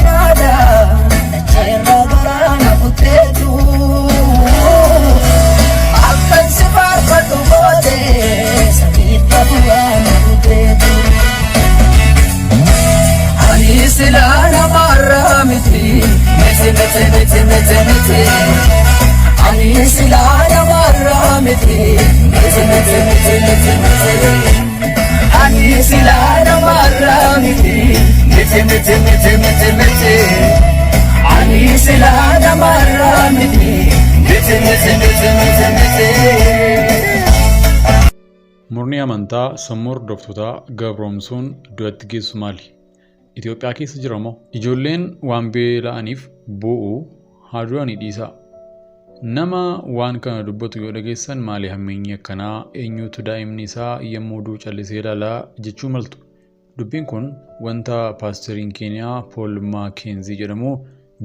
Yaada dacheerra garaana kutteetu akkan si faarfadhu goote samiirra bu'aana kutteetu. Ani silaa namarraa miti, miti, miti, miti, miti, miti. Ani silaa namarraa miti, miti, miti, miti, miti, miti. Ani silaa namarraa miti, miti, miti, miti, miti, miti. Ani silaa namarraa miti, miti, miti, miti, miti, miti. Murni amantaa sammuu hordoftootaa gabroomsuun du'atti geessu maali? Itoophiyaa keessa jira moo? Ijoolleen waan beela'aniif boo'u, haa du'anii dhiisaa. Nama waan kana dubbatu yoo dhageessan, maali hammeenyi akkanaa, eenyutu daa'imni isaa yommuu du'u callisee ilaalaa jechuu maltu. Dubbiin kun wanta paasteriin Keeniyaa Pool Maakenzii jedhamu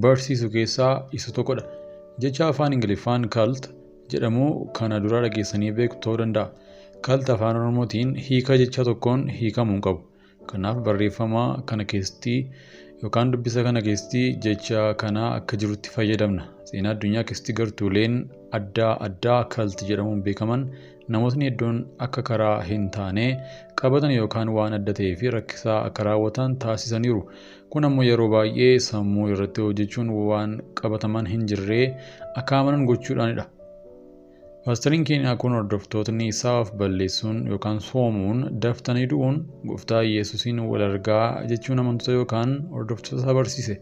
barsiisu keessaa isa tokkodha. Jecha afaan Ingiliffaan cult jedhamu kana dura dhageessanii beektu ta'uu danda'a. Cult afaan Oromootiin hiika jecha tokkoon hiikamuu hin qabu. Kanaaf barreeffama kana keessatti yookaan dubbisa kana keessatti jecha kana akka jirutti fayyadamna. Seenaa addunyaa keessatti gartuuleen adda addaa cult jedhamuun beekaman namootni hedduun akka karaa hin taane qabatan yookaan waan adda ta'ee fi rakkisaa akka raawwatan taasisaniiru. Kun ammoo yeroo baay'ee sammuu irratti hojjechuun waan qabataman hin jirree akka amanan gochuudhaanidha. Paasteriin Keeniyaa kun hordoftootni isaa of balleessuun yookaan soomuun daftanii du'uun gooftaa Yesuusiin wal argaa jechuun amantoota yookaan hordoftoota isaa barsiise.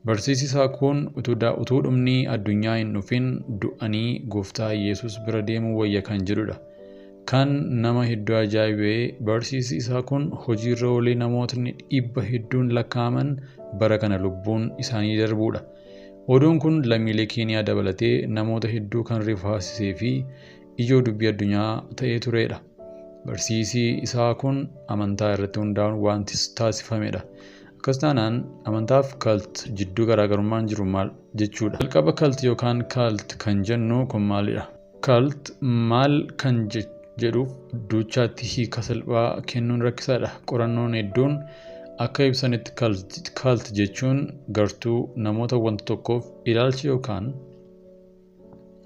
Barsiisi isaa kun utuu dhumni addunyaa hin dhufin du'anii gooftaa Yesuus bira deemuu wayya kan jedhudha. Kan nama hedduu ajaa'ibee barsiisi isaa kun hojiirra oolee namootni dhibba hedduun lakkaa'aman bara kana lubbuun isaanii darbuudha. Oduun kun lammiilee Keeniyaa dabalatee namoota hedduu kan rifaasisee fi ijoo dubbii addunyaa ta'ee turedha. Barsiisi isaa kun amantaa irratti hundaa'uun wanti taasifamedha. Akkas taanaan amantaaf cult jidduu garaagarummaan jiru maal jechuudha? Jalqaba cult yookaan cult kan jennu kun maalidha? Cult maal kan jedhuuf duuchaatti hiika salphaa kennuun rakkisaadha. Qorannoon hedduun akka ibsanitti cult jechuun gartuu namoota wanta tokkoof ilaalcha yookaan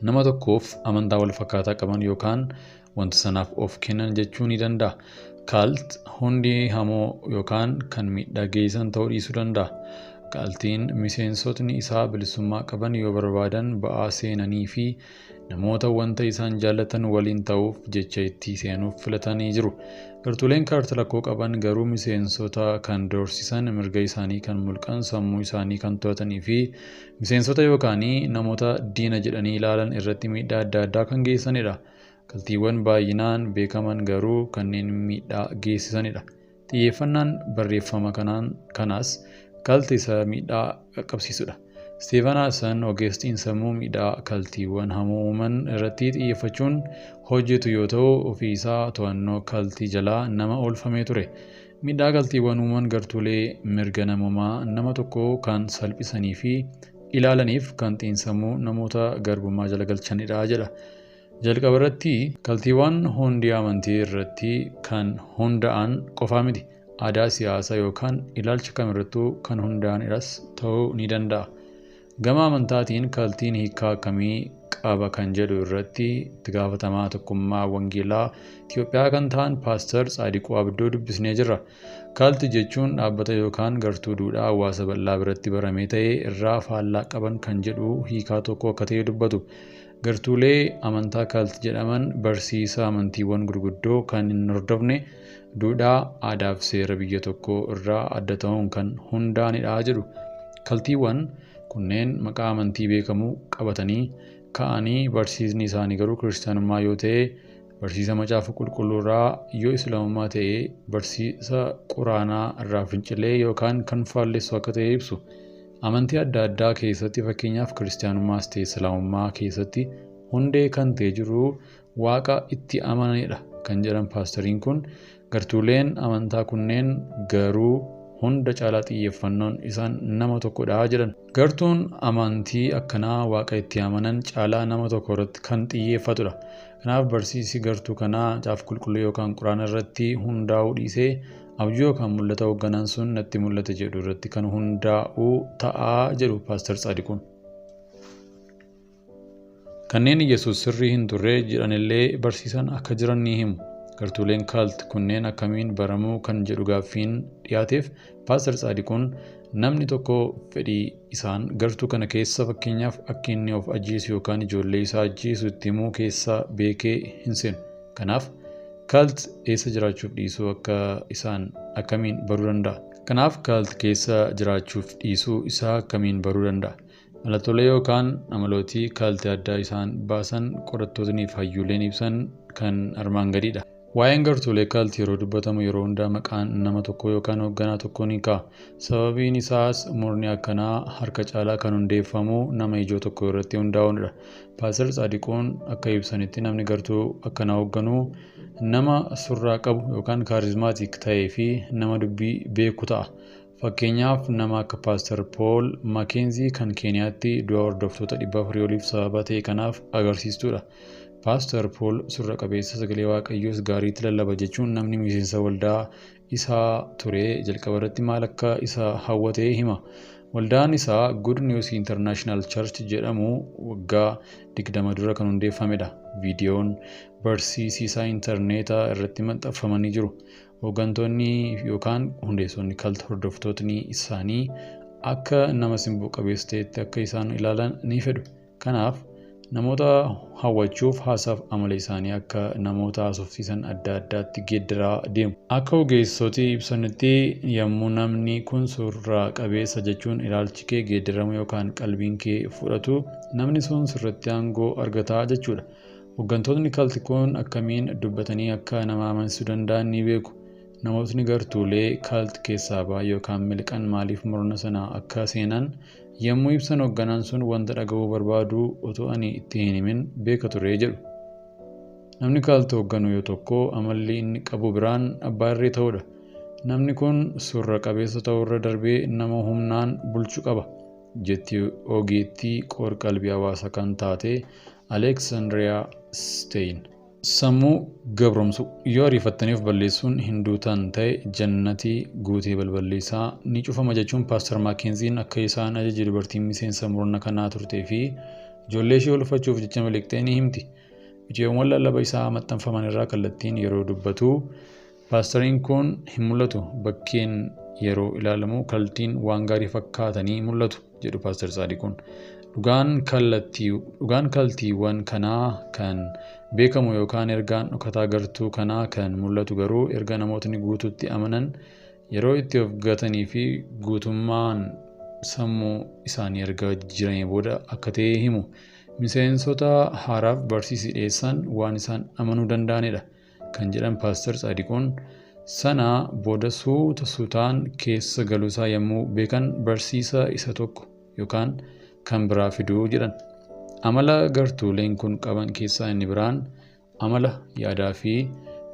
nama tokkoof amantaa wal fakkaataa qaban yookaan wanta sanaaf of kennan jechuu ni danda'a. Cult hundi hamoo yookaan kan miidhaa geessisan ta'uu dhiisuu danda'a. Cultiin miseensotni isaa bilisummaa qaban yoo barbaadan ba'aa seenanii fi namoota wanta isaan jaallatan waliin ta'uuf jecha itti seenuuf filatanii jiru. Gartuuleen cult rakkoo qaban garuu miseensota kan doorsisan, mirga isaanii kan mulqan, sammuu isaanii kan to'atanii fi miseensota yookaan namoota diina jedhanii ilaalan irratti miidhaa adda addaa kan geessanidha. Cultiiwwan baay'inaan beekaman garuu kanneen miidhaa geessisanidha. Xiyyeeffannaan barreeffama kanaas cult isa miidhaa qaqqabsiisudha. Steven Hassan ogeestiin sammuu miidhaa cultiiwwan hamoo uuman irratti xiyyeeffachuun hojjetu yoo ta'u, ofii isaa to'annoo cultii jalaa nama oolfamee ture. Miidhaa cultiiwwan uuman gartuulee mirga namoomaa nama tokkoo kan salphisanii fi ilaalaniif kan xiinsammuu namoota garbummaa jala galchanidha jedha. Jalqaba irratti cultiiwwan hundi amantii irratti kan hundaa'an qofaa miti. Aadaa siyaasaa yookaan ilaalcha kamirrattuu kan hundaa'anidhas ta'uu ni danda'a. Gama amantaatiin cultiin hiikaa akkamii qaba kan jedhu irratti itti gaafatamaa Tokkummaa Wangeelaa Itoophiyaa kan ta'an Paaster Tsaadiquu Abdoo dubbisnee jirra. Cult jechuun dhaabbata yookaan gartuu duudhaa hawaasa bal'aa biratti baramee ta'e irraa faallaa qaban kan jedhu hiikaa tokko akka ta'e dubbatu. Gartuulee amantaa cult jedhaman barsiisa amantiiwwan gurguddoo kan hin hordofne, duudhaa, aadaa fi seera biyya tokkoo irraa adda ta'uun kan hundaa'anidha jedhu. Cultiiwwan kunneen maqaa amantii beekamuu qabatanii ka'anii barsiisni isaanii garuu kiristaanummaa yoo ta'e barsiisa macaafa qulqulluu irraa, yoo islaamummaa ta'e barsiisa quraanaa irraa fincilee yookaan kan faallessu akka ta'e ibsu. Amantii adda addaa keessatti, fakkeenyaaf kiristaanummaas ta'e islaamummaa keessatti, hundee kan ta'e jiru waaqa itti amananidha kan jedhan paasteriin kun, gartuuleen amantaa kunneen garuu hunda caalaa xiyyeeffannoon isaan nama tokkodha jedhan. Gartuun amantii akkanaa waaqa itti amanan caalaa nama tokko irratti kan xiyyeeffatudha. Kanaaf barsiisi gartuu kanaa macaafa qulqulluu yookaan quraana irratti hundaa'uu dhiisee Abjuu yookaan mul'ata hoogganaan sun natti mul'ate jedhu irratti kan hundaa'u ta'aa jedhu Paaster Tsaadiquun. Kanneen Yesuus sirrii hin turre jedhanillee barsiisan akka jiran ni himu. Gartuuleen cult kunneen akkamiin baramuu kan jedhu gaaffiin dhiyaateef Paaster Tsaadiquun namni tokko fedhii isaan gartuu kana keessa fakkeenyaaf akka inni of ajjeesu yookaan ijoollee isaa ajjeesu itti himuu keessa beekee hin seenu. Kanaaf cult eessa jiraachuuf dhiisuu akka isaan akkamiin baruu danda'a? Kanaaf cult keessa jiraachuuf dhiisuu isaa akkamiin baruu danda'a? Mallattoolee yookaan amalootii cult addaa isaan baasan qorattootni fi hayyuuleen ibsan kan armaan gadiidha. Waa'een gartuulee cult yeroo dubbatamu yeroo hundaa maqaan nama tokkoo yookaan hoogganaa tokkoo ni ka'a. Sababiin isaas murni akkanaa harka caalaa kan hundeeffamu nama ijoo tokko irratti hundaa'uunidha. Paaster Tsaadiquun akka ibsanitti namni gartuu akkanaa hoogganu nama surraa qabu yookaan charismatic ta'ee fi nama dubbii beeku ta'a. Fakkeenyaaf nama akka Paaster Pool Makeenzii kan Keeniyaatti du'a hordoftoota 400 oliif sababa ta'e kanaaf agarsiistuudha. Paaster Pool surra qabeessa sagalee Waaqayyoos gaariitti lallaba jechuun namni miseensa waldaa isaa ture jalqaba irratti maal akka isa hawwate hima. Waldaan isaa Good News International Church jedhamu waggaa 20 dura kan hundeeffamedha. Viidiyoon barsiisaa intarneetaa irratti maxxanfamanii jiru. Hooggantoonni yookaan hundeessonni cult hordoftootni isaanii akka nama simboo qabeessa ta'etti akka isaan ilaalan ni fedhu. Kanaaf namoota hawwachuuf haasaaf amala isaanii akka namoota haasofsiisan adda addaatti geeddaraa deemu. Akka ogeessoti ibsanitti yommuu namni kun surraa qabeessa jechuun ilaalchi kee geeddaramu yookaan qalbiin kee fudhatu namni sun sirratti aangoo argataa jechuudha. Hooggantoonni cult kun akkamiin dubbatanii akka nama amansiisuu danda'an ni beeku. Namootni gartuulee cult keessaa ba'an yookaan miliqan maaliif murna sana akka seenan yommuu ibsan hoogganaan sun wanta dhaga'uu barbaadu otoo ani itti hin himin beeka ture jedhu. Namni cult hoogganu yoo tokko amalli inni qabu biraan abbaa irree ta'uudha. Namni kun surra qabeessa ta'urra darbee nama humnaan bulchuu qaba jetti ogeettii qoor-qalbii hawaasaa kan taate Aleksandriyaa Stein. Sammuu gabroomsuu yoo ariifattaniif balleessuun hin duutan ta'e jannatii guutee balballi isaa ni cufama jechuun Paaster Maakeenziin akka isaan ajaje dubartiin miseensa murna kanaa turtee fi ijoollee ishee oolfachuuf jecha miliqxee ni himti. Viidiyoowwan lallaba isaa maxxanfaman irraa kallattiin yeroo dubbatu paastariin kun hin mul'atu bakkeen yeroo ilaalamu cultiin waan gaarii fakkaatanii mul'atu jedhu Paaster Tsaadiquun. Dhugaan cultiiwwan kanaa kan beekamu yookaan ergaan dhokataa gartuu kanaa kan mul'atu garuu erga namootni guutuutti amanan yeroo itti of gatanii fi guutummaan sammuu isaanii erga jijjiiramee booda akka ta'e himu. Miseensota haaraaf barsiisi dhiyeessan waan isaan amanuu danda'anidha kan jedhan Paaster Tsaadiquun sana booda suuta suutaan keessa galuusaa yommuu beekan barsiisa isa tokko yookaan kan biraa fiduu jedhan. Amala gartuuleen kun qaban keessaa inni biraan amala yaadaa fi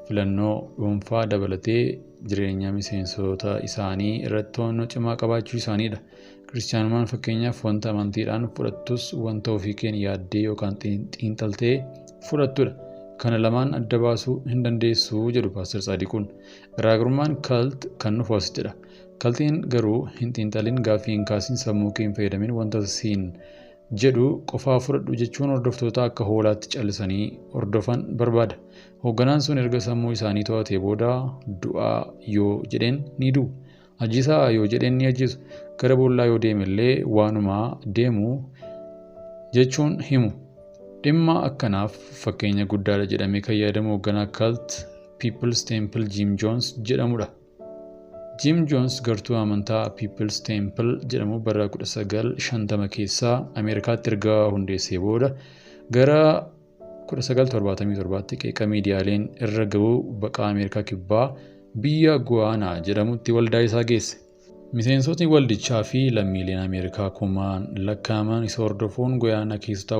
filannoo dhuunfaa dabalatee jireenya miseensota isaanii irratti to'annoo cimaa qabaachuu isaaniidha. Kiristaanummaan fakkeenyaaf wanta amantiidhaan fudhattus wanta ofii keen yaaddee yookaan xiinxaltee fudhattudha. Kana lamaan adda baasuu hin dandeessu jedhu Paaster Tsaadiquun. Garaagarummaan cult kan dhufu asittidha. Cultiin garuu hin xiinxalin gaaffii hin kaasin sammuu kee hin fayyadamin wanta siin jedhu qofaa fudhadhu jechuun hordoftoota akka hoolaatti callisanii hordofan barbaada. Hoogganaan sun erga sammuu isaanii to'atee booda du'aa yoo jedheen ni du'u. Ajjeesaa yoo jedheen ni ajjeesu. Gara boollaa yoo deemellee waanuma deemu jechuun himu. Dhimma akkanaaf fakkeenya guddaadha jedhamee kan yaadamu hoogganaa cult People's Temple Jim Jones jedhamudha. Jim Jones gartuu amantaa People's Temple jedhamu bara 1950 keessa Ameerikaatti erga hundeessee booda gara 1977tti qeeqa miidiyaaleen irra ga'uu baqaa Ameerikaa kibbaa biyya Guwaanaa jedhamutti waldaa isaa geesse. Miseensotni waldichaa fi lammiileen Ameerikaa kumaan lakkaa'aman isa hordofuun Guyaanaa keessatti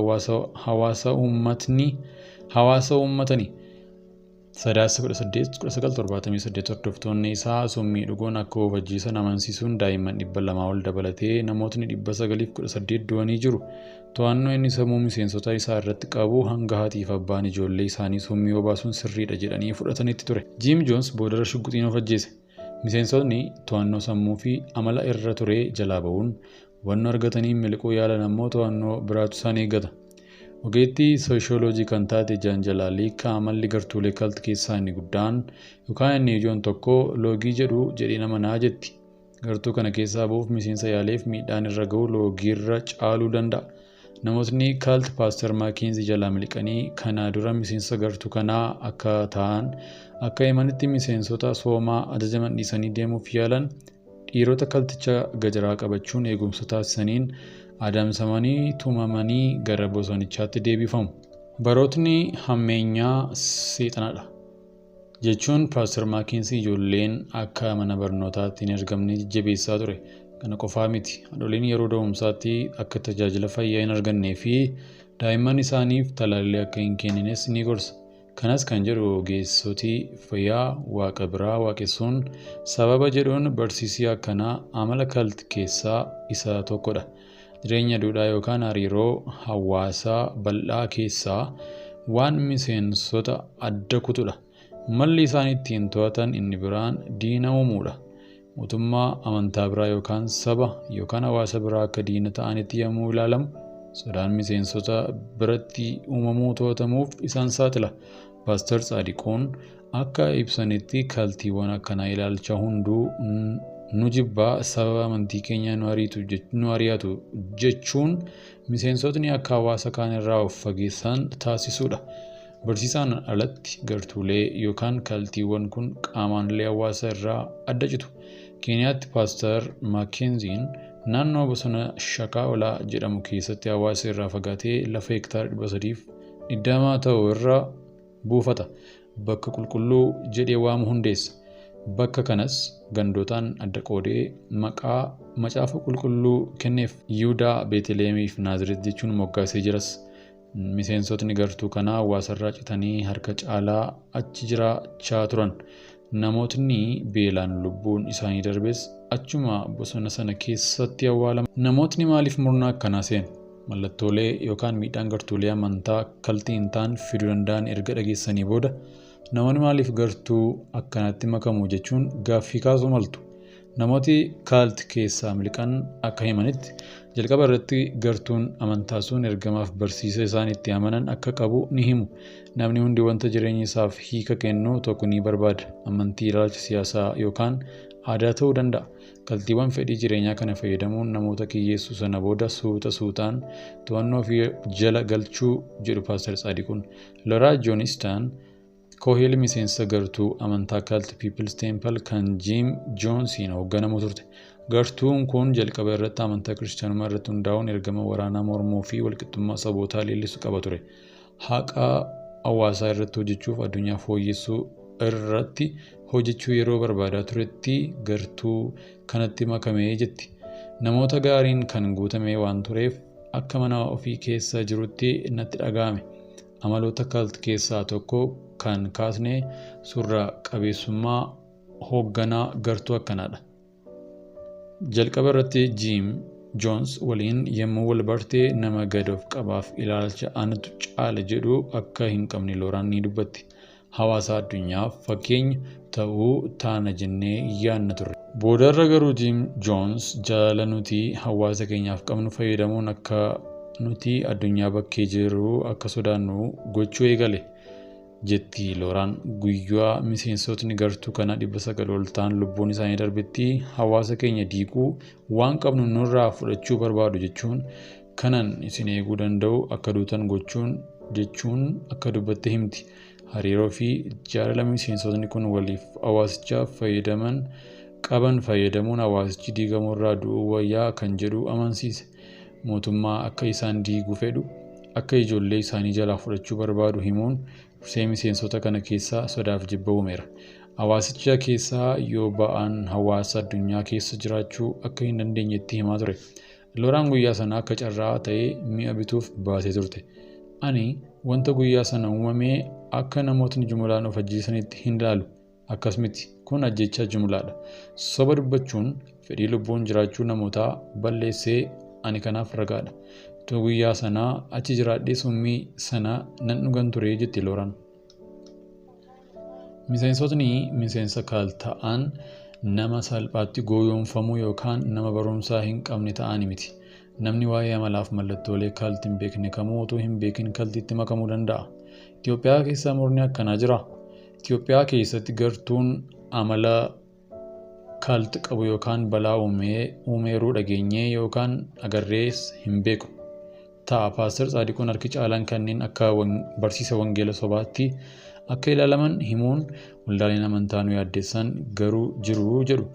hawaasa uummatani. Sadaasa 18, 1978 hordoftoonni isaa summii dhuguun akka of ajjeesan amansiisuun daa'imman 200 ol dabalatee namootni 918 du'anii jiru. To'annoo inni sammuu miseensota isaa irratti qabu hanga haatiif abbaan ijoollee isaanii summii obaasuun sirriidha jedhanii fudhatanitti ture. Jim Jones boodarra shugguxiin of ajjeese. Miseensotni to'annoo sammuu fi amala irra ture jalaa ba'uun hubannoo argatanii miliquu yaalan ammoo to'annoo biraatu isaan eeggata. Ogeettii sooshooloojii kan taate Jaanjalaalii amalli gartuulee cult keessaa inni guddaan yookaan inni ijoon tokko loogii jedhu jedhee amanaa jetti. Gartuu kana keessaa ba'uuf miseensa yaaleef miidhaan irra gahu loogiirra caaluu danda'a. Namootni cult Paaster Maakiinzii jalaa miliqanii kana dura miseensa gartuu kanaa akka ta'an akka himanitti miseensota soomaa ajajaman dhiisanii deemuuf yaalan dhiirota culticha gajaraa qabachuun eegumsa taasisaniin adamsamanii tumamanii gara bosonichaatti deebifamu. Barootni hammeenyaa seexanadha. Jechuun Paaster Maakiinzii ijoolleen akka mana barnootaatti hin ergamne jajjabeessaa ture. Kana qofaa miti. Haadholiin yeroo da'umsaatti akka tajaajila fayyaa hin argannee fi daa'imman isaaniif talaallii akka hin kennines ni gorsa. Kanas kan jedhu ogeessoti fayyaa waaqa biraa waaqessuun sababa jedhuun barsiisii akkanaa amala cult keessaa isa tokkodha. Jireenya duudhaa yookaan hariiroo hawaasaa bal'aa keessaa waan miseensota adda kutudha. Malli isaan ittiin to'atan inni biraan diina uumuudha. Mootummaa amantaa biraa yookaan saba yookaan hawaasa biraa akka diina ta'anitti yommuu ilaalamu sodaan miseensota biratti uumamuu to'atamuuf isaan saaxila. Paaster Tsaadiquun akka ibsanitti cultiiwwan akkanaa ilaalcha hunduu nu jibbaa sababa amantii keenya nu ari'atu jechuun miseensotni akka hawaasa kaan irraa of fageessan taasisuudha. Barsiisaan alatti gartuulee yookaan cultiiwwan kun qaamaanillee hawaasa irraa adda citu. Keeniyaatti Paaster Maakenziin naannoo bosona Shakaa jedhamu keessatti hawaasa irraa fagaatee lafa hektaara 320 ta'u irra buufata. Bakka qulqulluu jedhee waamu hundeessa. Bakka kanas gandootaan adda qoodee maqaa macaafa qulqulluu kenneef. Yihudaa, Beetleemii fi Naazreet jechuun moggaasee jiras. Miseensotni gartuu kanaa hawaasarraa citanii harka caalaa achi jiraachaa turan. Namootni beelaan lubbuun isaanii darbes achuma bosona sana keessatti awwaalaman. Namootni maaliif murna akkanaa seenu? Mallattoolee yookaan miidhaan gartuulee amantaa cultii hin taane fiduu danda'an erga dhageessanii booda namoonni maaliif gartuu akkanaatti makamu jechuun gaaffii kaasuu maltu. Namooti cult keessaa miliqan akka himanitti jalqaba irratti gartuun amantaa sun ergamaaf barsiisa isaan itti amanan akka qabu ni himu. Namni hundi wanta jireenya isaaf hiika kennu tokko ni barbaada. Amantii, ilaalcha siyaasaa yookaan aadaa ta'uu danda'a. Cultiiwwan fedhii jireenyaa kana fayyadamuun namoota kiyyeessu sana booda suuta suutaan to'annoo ofii jala galchuu jedhu Paaster Tsaadiquun. Loraa Joonistaan Koohil miseensa gartuu amantaa Cult People's Temple kan Jim Joonsiin hoogganamu turte. Gartuun kun jalqaba irratti amantaa kiristaanummaa irratti hundaa'uun ergama waraanaa mormuu fi walqixxummaa sabootaa leellisu qaba ture. Haqa hawaasaa irratti hojjechuuf addunyaa fooyyessuu irratti hojjechuu yeroo barbaadaa turetti gartuu kanatti makamee jetti. Namoota gaariin kan guutame waan tureef akka mana ofii keessa jirutti natti dhaga'ame. Amaloota cult keessaa tokko kan kaasne surra qabeessummaa hoogganaa gartuu akkanaadha. Jalqaba irratti Jim Joons waliin yommuu wal barte nama gad of qabaaf ilaalcha anatu caala jedhu akka hin qabne Looraan ni dubbatti. Hawaasa addunyaaf fakkeenya ta'uu taana jennee yaadna turre. Boodarra garuu Jim Joons jaalala nuti hawaasa keenyaaf qabnu fayyadamuun akka nuti addunyaa bakkee jirru akka sodaannu gochuu eegale jetti Looraan. Guyyaa miseensotni gartuu kana 900 ol ta'an lubbuun isaanii darbetti hawaasa keenya diiguu waan qabnu nurraa fudhachuu barbaadu jechuun kanan isin eeguu danda'u akka duutan gochuun jechuun akka dubbatte himti. Hariiroo fi jaalala miseensotni kun waliif hawaasichaaf fayyadaman qaban fayyadamuun hawaasichi diigamurraa du'uu wayyaa kan jedhu amansiise. Mootummaa akka isaan diiguu fedhu akka ijoollee isaanii jalaa fudhachuu barbaadu himuun dursee miseensota kana keessaa sodaaf jibba uumeera. Hawaasicha keessaa yoo ba'an hawaasa addunyaa keessa jiraachuu akka hin dandeenyetti himaa ture. Looraan guyyaa sana akka carraa ta'ee mi'a bituuf baatee turte. Ani wanta guyyaa sana uumame akka namootni jumlaan of ajjeesanitti hin ilaalu. Akkas miti, kun ajjechaa jumlaadha. Soba dubbachuun fedhii lubbuun jiraachuu namootaa balleessee ani kanaaf ragaadha. Utuu guyyaa sanaa achi jiraadhee summii sana nan dhugan ture jetti Looraan. Miseensotni miseensa cult ta'an nama salphaatti gowwoomfamuu yookaan nama barumsaa hin qabne ta'anii miti. Namni waa'ee amalaaf mallattoolee kaltii hin beekne kamuu utuu hin beekin kaltiitti makamuu danda'a. Itoophiyaa keessa murni akkanaa jira. Itoophiyaa keessatti gartuun amala cult qabu yookaan balaa uumeeruu dhageenyee yookaan agarrees hin beeku. Ta'a Paaster Tsaadiquun harki caalaan kanneen akka barsiisa wangeela sobaatti akka ilaalaman himuun waldaaleen amantaa nu yaaddeessan garuu jiru jedhu.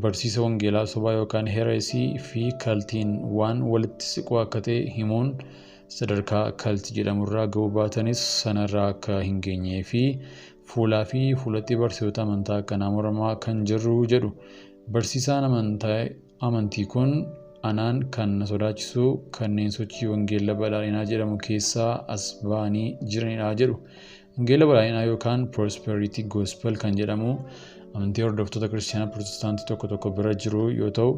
Barsiisa wangeelaa sobaa yookaan heresy fi cultiin waan walitti siqu akka ta'e himuun sadarkaa cult jedhamurraa ga'uu baatanis sanarraa akka hin geenyee fi fuulaa fi fuulatti barsiisota amantaa akkanaa mormaa kan jirru jedhu. Barsiisaan amantii kun anaan kan na sodaachisu kanneen sochii wangeela badhaadhinaa jedhamu keessaa as ba'anii jiranidha jedhu. Wangeela badhaadhinaa yookaan Prosperity Gospel kan jedhamu amantii hordoftoota kiristaanaa Pirotestaantii tokko tokko bira jiru yoo ta'u,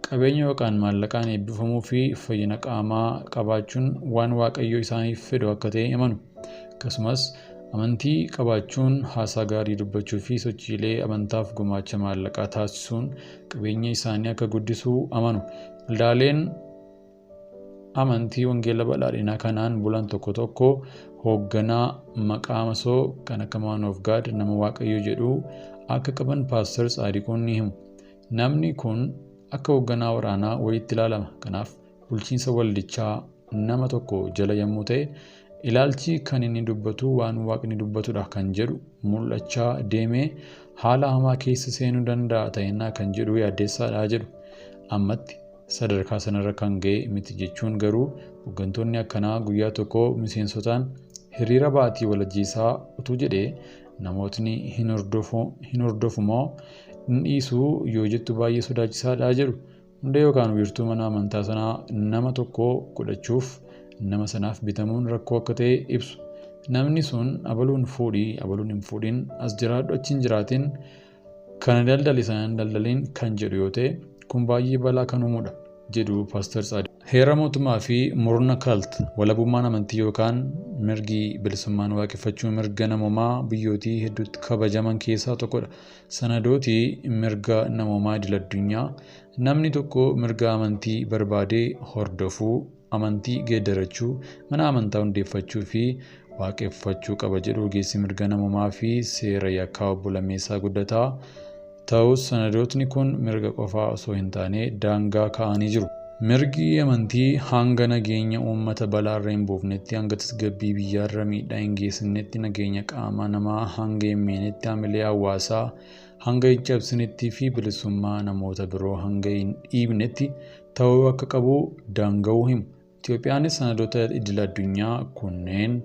qabeenya yookaan maallaqaan eebbifamuu fi fayyina qaamaa qabaachuun waan Waaqayyo isaaniif fedhu akka ta'e amanu. Akkasumas amantii qabaachuun haasaa gaarii dubbachuu fi sochiilee amantaaf gumaacha maallaqaa taasisuun qabeenya isaanii akka guddisu amanu. Waldaaleen amantii wangeela badhaadhinaa kanaan bulan tokko tokko hoogganaa maqaa masoo kan akka Man of God nama Waaqayyo jedhu akka qaban Paaster Tsaadiquun ni himu. Namni kun akka hoogganaa waraanaa wayiitti ilaalama. Kanaaf bulchiinsa waldichaa nama tokko jala yommuu ta'e ilaalchi kan inni dubbatu waan Waaqni dubbatudha kan jedhu mul'achaa deemee haala hamaa keessa seenuu danda'a ta'ennaa kan jedhu yaaddeessaadha jedhu. Ammatti sadarkaa sanarra kan ga'e miti jechuun garuu hooggantoonni akkanaa guyyaa tokko miseensotaan hiriira baatii walajjiisaa utuu jedhee namootni hin hordofumoo hin dhiisuu yoo jettu baay'ee sodaachisaadha jedhu. Hunda yookaan wiirtuu mana amantaa sanaa nama tokko godhachuuf nama sanaaf bitamuun rakkoo akka ta'e ibsu. Namni sun abaluun fuudhii abaluun hin fuudhin as jiraadhu achi hin jiraatin kana daldali sanaan daldaliin kan jedhu yoo ta'e kun baay'ee balaa kan uumudha jedhu Paaster Tsaadiquu. Heera mootummaa fi murna cult walabummaan amantii yookaan mirgi bilisummaan waaqeffachuu mirga namoomaa biyyootii hedduutti kabajaman keessaa tokkodha. Sanadooti mirga namoomaa idil addunyaa namni tokko mirga amantii barbaadee hordofuu, amantii geeddarachuu, mana amantaa hundeeffachuu fi waaqeffachuu qaba jedhu ogeessi mirga namoomaa fi seera yakkaa obbo Lammeessaa Guddataa. Ta'us sanadootni kun mirga qofaa osoo hin taane daangaa kaa'anii jiru. Mirgi amantii hanga nageenya uummata balaarra hin buufnetti, hanga tasgabbii biyyaarra miidhaa hin geessinetti, nageenya qaama namaa hanga hin miinetti, hamilee hawaasaa hanga hin cabsinetti fi bilisummaa namoota biroo hanga hin dhiibnetti ta'uu akka qabu daanga'uu himu. Itoophiyaanis sanadoota idil addunyaa kunneen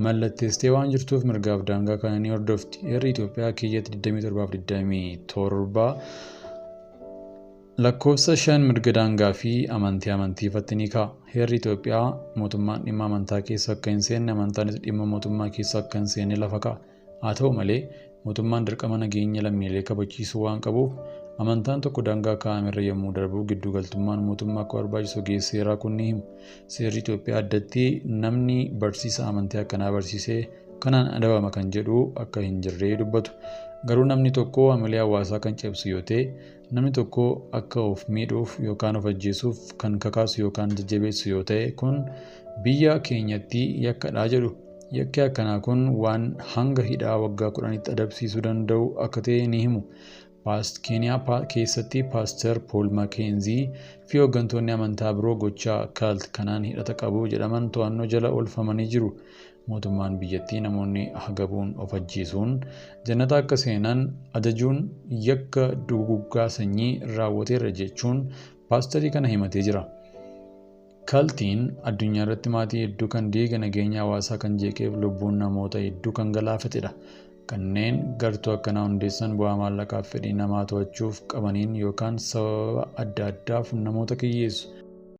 mallatteessitee waan jirtuuf mirgaaf daangaa kana ni hordofti. Heerri Itoophiyaa keeyyata 27 lakkoofsa 5 mirga daangaa fi amantii amantiifatti ni kaa'a. Heerri Itoophiyaa mootummaan dhimma amantaa keessa akka hin seenne, amantaanis dhimma mootummaa keessa akka hin seenne lafa kaa'a. Haa ta'u malee mootummaan dirqama nageenya lammiilee kabachiisuu waan qabuuf amantaan tokko daangaa kaa'amerra yommuu darbu gidduugaltummaan mootummaa akka barbaachisu ogeessi seeraa kun ni himu. Seerri Itoophiyaa addatti namni barsiisa amantii akkanaa barsiisee kanaan adabama kan jedhu akka hin jirre dubbatu. Garuu namni tokko hamilee hawaasaa kan cabsu yoo ta'e, namni tokko akka of miidhuuf yookaan of ajjeesuuf kan kakaasu yookaan jajjabeessu yoo ta'e kun biyya keenyatti yakkadhaa jedhu. Yakki akkanaa kun waan hanga hidhaa waggaa 10tti adabsiisuu danda'u akka ta'e ni himu. Keeniyaa keessatti Paaster Pool Makeenzii fi hooggantoonni amantaa biroo gochaa cult kanaan hidhata qabu jedhaman to'annoo jala oolfamanii jiru. Mootummaan biyyattii namoonni hagabuun of ajjeesuun jannata akka seenan ajajuun yakka duguuggaa sanyii raawwateera jechuun paasterii kana himatee jira. Cultiin addunyaa irratti maatii hedduu kan diige, nageenya hawaasaa kan jeeqeef lubbuun namoota hedduu kan galaafatedha. Kanneen gartuu akkanaa hundeessan bu'aa maallaqaaf fedhii namaa to'achuuf qabaniin yookaan sababa adda addaaf namoota kiyyeessu.